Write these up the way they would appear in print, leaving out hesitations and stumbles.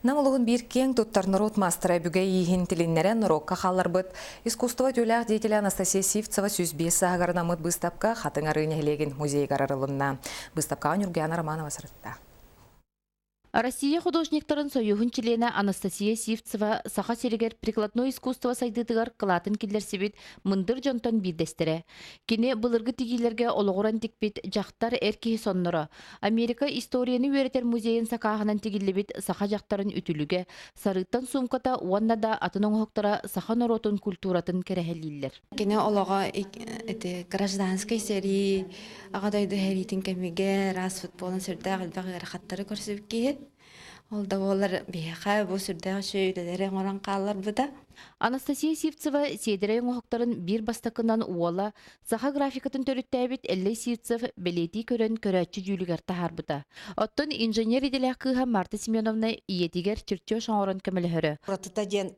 Нам улууһун биир киэҥ туттар норуот маастара бүгэй ииһин тилиннэрэн норуокка хаалларбыт искусство үтүөлээх деятелэ Анастасия Сивцева 105 сааһыгар анаммыт быыстапка Хатыҥ Арыы нэһилиэгин музейыгар арылынна. Быыстапкаҕа Ньургуяна Романова сырытта. Россия художниктарын союһун чилиэнэ Анастасия Сивцева Саха сиригэр прикладной искусство сайдыытыгар кылаатын киллэрсибит мындыр дьонтон биирдэстэрэ. Кини былыргы тигиилэргэ олоҕуран тикпит дьахтар эр киһи сонноро, Америка историяны үөрэтэр музейын сакааһынан тигиллибит саха дьахтарын үтүлүгэ, сарыыттан суумката уонна да атын оҥоһуктара саха норуотун культуратын кэрэһэлииллэр. Кини олоҕо ити гражданскай сэрии, Аҕа дойду сэриитин кэмигэр аас футболун сүрдээх элбэх ыарахаттары көрсүбүт киһи. Ол да буоллар биһиэхэ бу сүрдээх үчүгэй үлэлэри оҥорон хаалларбыта. Анастасия Сивцева сиэдэрэй оҥоһуктарын биир бастакынан уола саха графикатын төрүттээбит Эллэй Сивцев бэлиэтии көрөн көрөөччү дьүүлүгэр таһаарбыта. Оттон инженер идэлээх кыыһа Марта Семеновна ийэтигэр чертеж оҥорон көмөлөһөрө. Уратыта диэн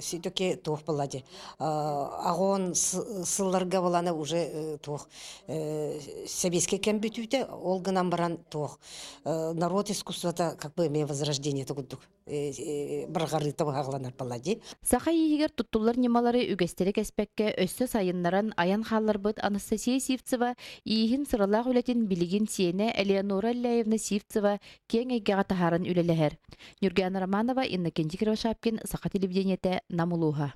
все-таки туох была дии аҕон сылларга буланы уже туох сэбиэскэй кэм бүтүүтэ ол гынан баран туох народ искусствота как бы эмиэ возрождение курдук барҕарыыта быһаҕаланар буолла дии. Саха ииһигэр туттуллар ньымалары үгэстэри кэспэккэ өссө сайыннаран айан хаалларбыт Анастасия Сивцева ииһин сыралаах үлэтин билигин сиэнэ Элеонора Элляевна Сивцева киэҥ эйгэҕэ таһааран үлэлэһэр. Ньургуяна Романова, Иннокентий Кривошапкин, Саха телевидениетэ, Нам улууһа.